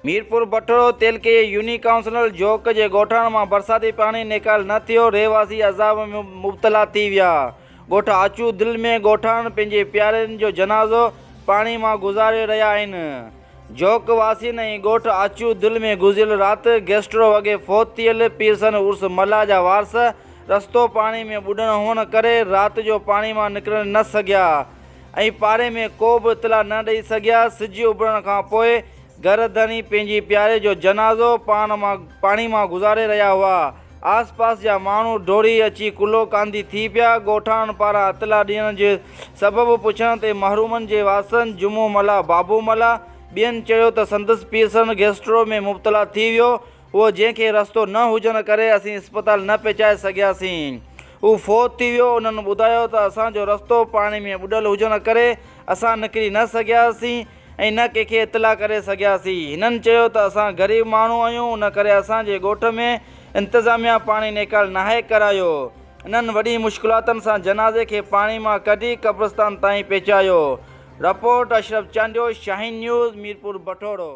ميرپور بٺورو تعلقي جي uni councillor Jhok جي ڳوٺاڻن مان برساتي پاڻي نيڪال نه ٿيو، رهواسي عذاب ۾ مبتلا ٿي ويا. ڳوٺ آچو دل ۾ ڳوٺاڻن پنهنجي پيارين جو جنازو پاڻي مان گذاري رهيا آهن. جوڪ واسين ۽ ڳوٺ آچو دل ۾ گذريل رات گيسٽرو وڳي فوت ٿيل پيرسن عرس ملاح جا وارث رستو پاڻي ۾ ٻڏڻ هئڻ ڪري رات جو پاڻي مان نڪرڻ نه سگهيا ۽ پاڙي ۾ ڪو به اطلاع نه ڏئي سگهيا. سج اڀرڻ کان پوء گهر ڌڻي پنهنجي پياري جو جنازو پاڻ مان پاڻي مان گذاري رهيا هئا. آس پاس جا ماڻهو ڊوڙي اچي ڪلهو ڪانڌي ٿي پيا. ڳوٺاڻن پاران اطلاع ڏيڻ جي سبب پڇڻ تي محرومن جي وارثن جمعو ملاح، بابو ملاح ٻين چيو ته سندس پيرسن گيسٽرو ۾ مبتلا ٿي ويو هو جنهن کي رستو نه هجڻ ڪري اسين اسپتال نه پهچائي سگهياسين. هو فوت ٿي ويو. انهن ٻڌايو ته اسان جو رستو پاڻي ۾ ٻڏل هجڻ ڪري اسان نڪري نه سگهياسين ۽ نه ڪنهن کي اطلاع ڪري سگهياسين. هنن چيو ته اسان غريب ماڻهو آهيون ان ڪري اسان جي ڳوٺ ۾ انتظاميا پاڻي نيڪال ناهي ڪرايو. انهن وڏي مشڪلاتن سان جنازي کي پاڻي مان ڪڍي قبرستان تائين پهچايو. Report, Ashraf Chandio, Shaheen news, Mirpur Bathoro.